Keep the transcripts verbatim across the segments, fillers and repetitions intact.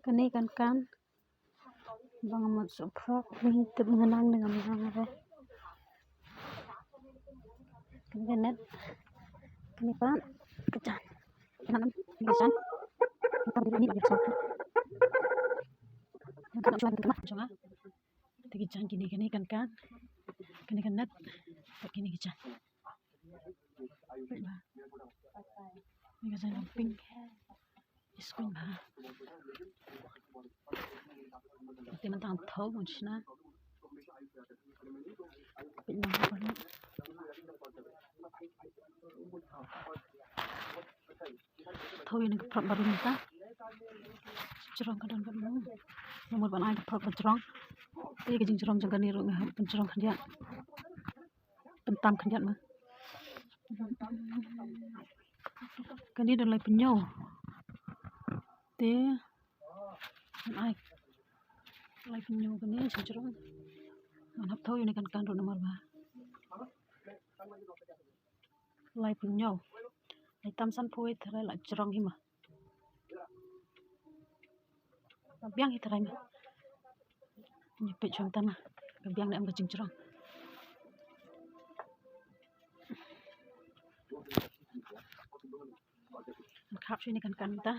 Kane kan kan ba nga mut suk phrok, ngi tip nga nang ne ngam nang re. Kane ka net, kane pat ka jan. Kane ka jan. Kane ka jan. Kane ka jan. Te ki jan kine, kane kan kan, kane kan net, bad kine ki jan. Peit bha. Kane ka jan pink. Is pink bha. Te mynta ngan thew ban shna. Peit bha. Thew ïa kane ka phrok barim mynta. Jrong ka don bad mo. Nga mut ban ai ka phrok ba jrong. Te ka jingjrong jong kane ruh nga hap ban jrong khyndiat. Pyntam khyndiat ma. Kane don lai pynñiew. Te ngan ai lai pynñiew kane jingjrong. Ngan hap thew ïa kane kan kan ruh namar ba lai pynñiew. Lai tam sanphew wei tharai la jrong hi ma. Ka biang hi tharai ma. Ngi peit shwa tang na. Ka biang ne em ka jingjrong. Khap shwa ne kan kan ta.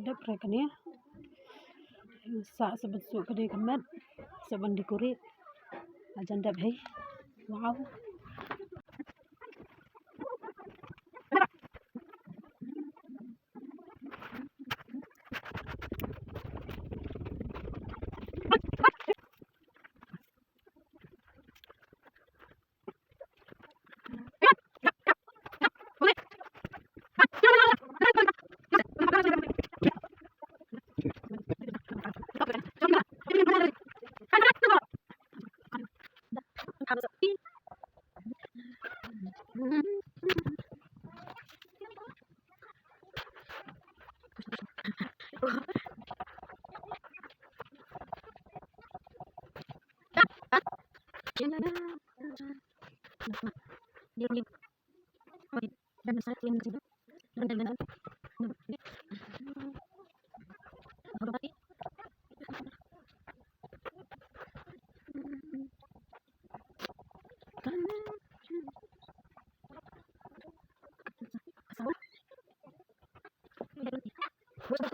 Dep re kane. Sa sa ban suk kane ka met. Sa ban decorate. Ajan dep hei. Wow. Kane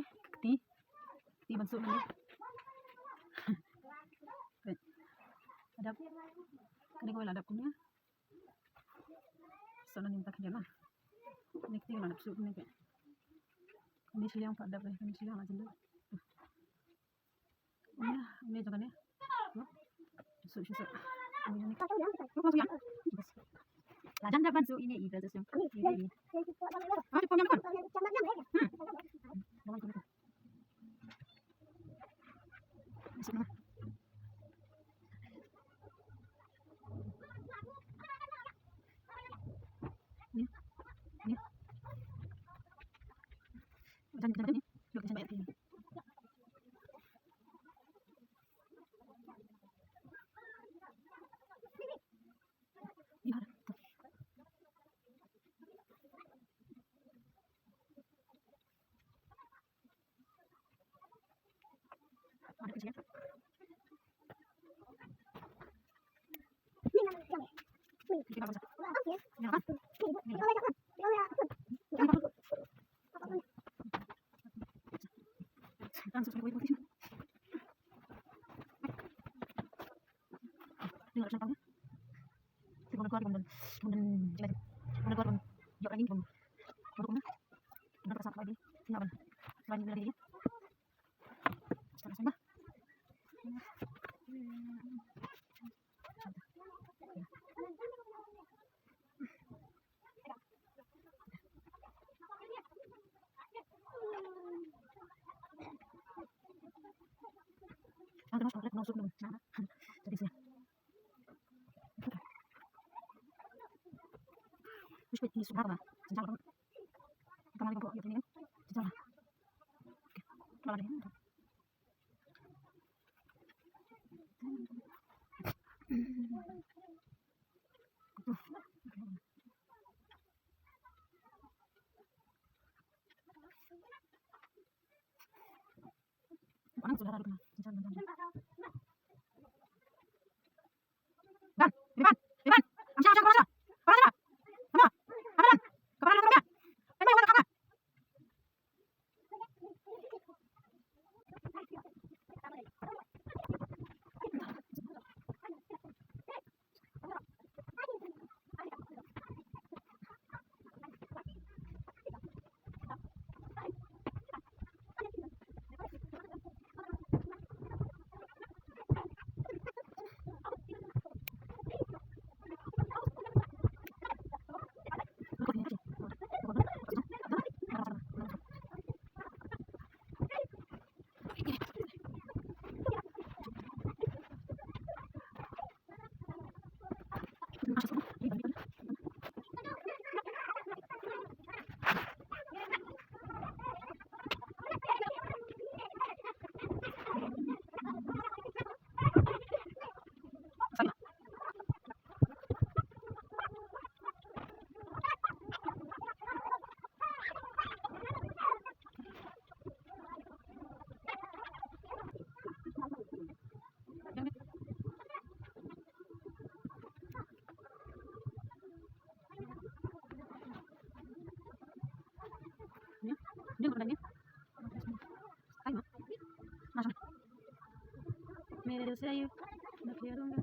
ka kti, kti ban suh kane. Peit. Adap. Kane kawei la dap kumne. Suh na mynta ka jala. Kane kti la dap suh kane peit. Kane shiliang pat dap, kane shiliang la jala. Ine, ine jong kane. Shu, shu, shu. Ine, ine. Bas. Lajan da ban shu ine, i bas shu. Ine, ine. Ah, di pom nyam kan? Hmm. Lawan kane. Shu, shu. Ine. Ine. Lajan da ban shu ine, i bas shu. मेरे दिल से यू मैं खेलूंगा।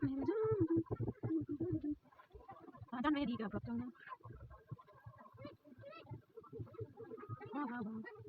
मेरे जान, जान मेरी का प्रॉब्लम है। वाह, वाह, वाह।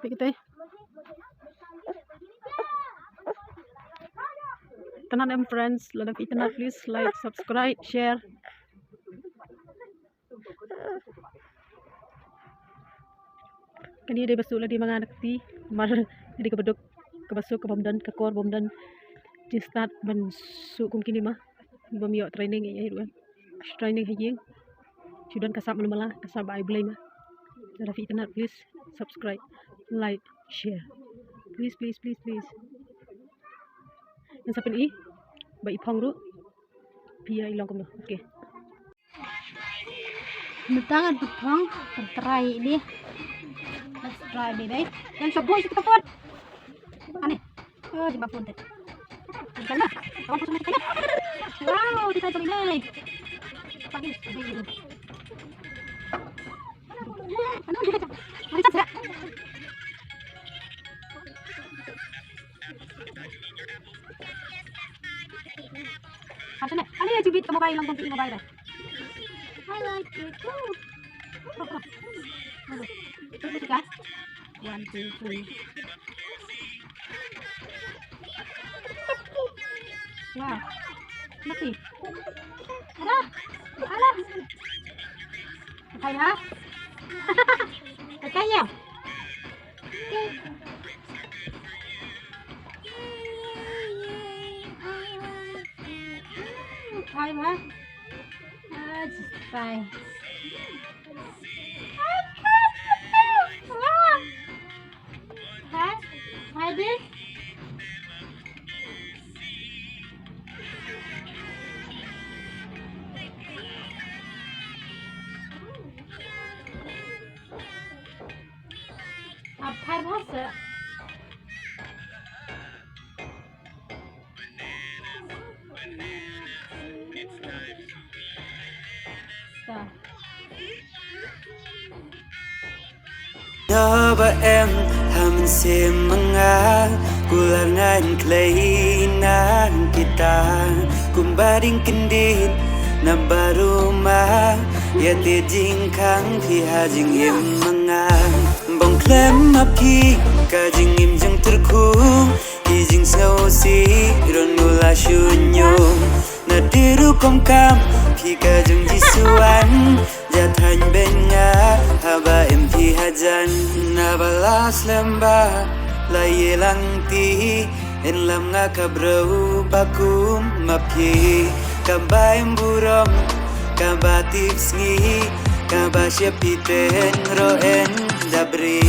Kita. Itynnad em friends, lada phi itynnad, please like, subscribe, share. Kane dei ba suk lade ma nga da kti, namar dei kaba duk, kaba suk, kaba ym don ka kor, ba ym don jingstad ban suk kum kine ma. Bym ïoh training ïa ruh. Training ha ïing. Shu don ka sap mala mala, ka sap ba ai Blei ma. Lada phi itynnad, please subscribe, like, share. Please, please, please, please. Ngan sa pyni ba i phong ruh. Phi ïa i long kumno. Okay. Mynta ngan pyni phong, pyntrei ïa ini. Let's try, baby. Yang sabun situ ka phone. Ani. Oh, di ba phone te. Wow, di side ini. Pagi, pagi. Ano, ano, ano, ano, ano, Ano na? Ano yung jubit ka mobile lang kung tingin mobile? I like it too. Ano? Ano? Ito na siya. One, two, three. Wow. Mati. Ano? Ano? Okay na? Okay na. Hi, ma. Ah, just fine. Hi, hi, babe. Ap phai bha se. Sa. Naba em ha mynsiem ma nga, kular ngan klei na kita. Kumba ding kyndit na baru ma, ïa te jingkhang phi ha jingim ma nga. Bong khlem ma phi ka jingim jong tyrkhong, ki jingsngewsih ron u la shu ñiong. Na dei rukom kam phi ka jong Jisu an, ja thaiñ beiñ nga haba em phi hajan. Naba la slem ba la ïalang ti, yn lam nga ka briew ba kum ma phi, kaba em burom, kaba tipsngi, kaba sheptieng ruh yn da bri.